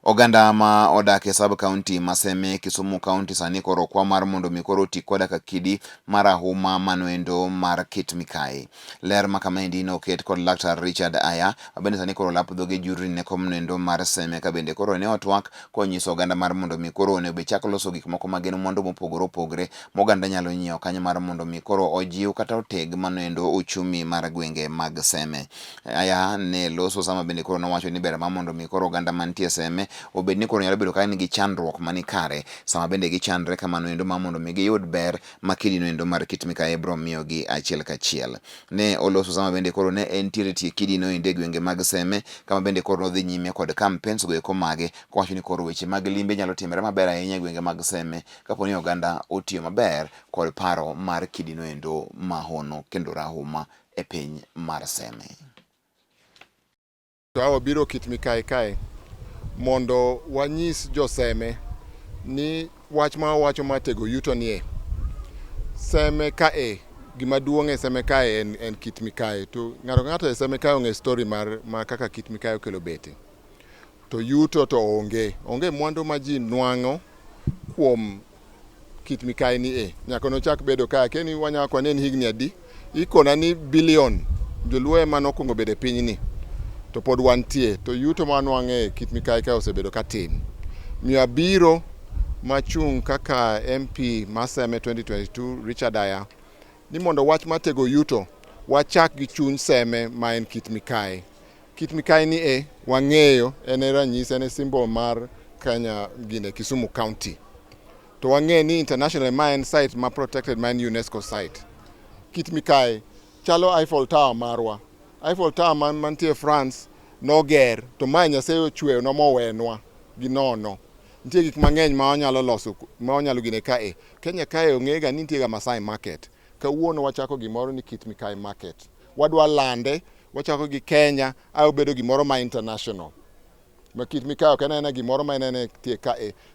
Oganda ma odak e sub county ma Seme, Kisumu County sani koro kwa mar mondo mi koro oti koda ka kidi marahuma manoendo mar Kit Mikayi. Ler ma kamaendi noket kod Laktar Richard Aya mabende sani koro lap dhoge jurri ne kom noendo mar Seme ka bende koro ne otwak konyiso oganda mar mondo mi koro onego bed chak loso gik moko magin mwandu mopogore opogore moganda nyalo nyiewo kanyo mar mondo mi koro ojiw kata oteg manoendo uchumi mar gwenge mag Seme. Aya ne loso sama bende koro nowacho ni ber ma mondo mi koro oganda mantie Seme obed ni koro nyalo bedo ka nigi chandruok mani kare sama bende gichandre kamano endo ma mondo mi giyud ber ma kidi endo mar Kit Mikayi bro miyogi achiel kachiel. Ne oloso sama bende koro ne entiere tie kidi no endo e gwenge mag Seme kama bende koro nodhi nyime kod campaigns go eko mage kowacho ni koro weche mag limbe nyalo timore maber ahinya e gwenge mag Seme kapo ni oganda otiyo maber kod paro mar kidi no endo mahono kendo rahuma e piny mar Seme. To wabiro Kit Mikayi kae mondo wanyis joseme ni wach ma wawacho mar tego yuto nie Seme kae gima duong' e Seme kae en Kit Mikayi to ng'ato ka ng'ato e Seme kae ong'e story mar kaka Kit Mikayi okelo bete to yuto to onge onge mwandu ma ji nwang'o kuom Kit Mikayi ni e nyaka nochak bedo kae akia ni wanyalo kwane en higni adi ikona ni billion joluo ema nokwongo bedo e pinyni to pod wantie to yuto ma wanwang'o e Kit Mikayi kae osebedo ka tin. Miyo abiro machung' kaka MP ma Seme 2022 Richard Aya ni mondo wach mar tego yuto wachak gi chuny Seme ma en Kit Mikayi. Kit Mikayi ni e wang'eyo en e ranyisi en e symbol mar Kenya gine Kisumu County. To wang'eyo ni internationally ma en site ma protected ma en UNESCO site. Kit Mikayi chalo Eiffel Tower marwa. Eiffel Tower mantie France noger to mae Nyasaye ochweyo mowenwa gi nono. Nitie gik mang'eny ma wanyalo loso ma wanyalo gine kae. Kenya kae ong'e ga ni nitie ga Masai Market. Kawuono wachako gimoro ni Kit Mikayi Market. Wadwa lande, wachako gi Kenya ae obedo gimoro ma international. Ma Kit Mikayi ok en aena gimoro ma en tie kae.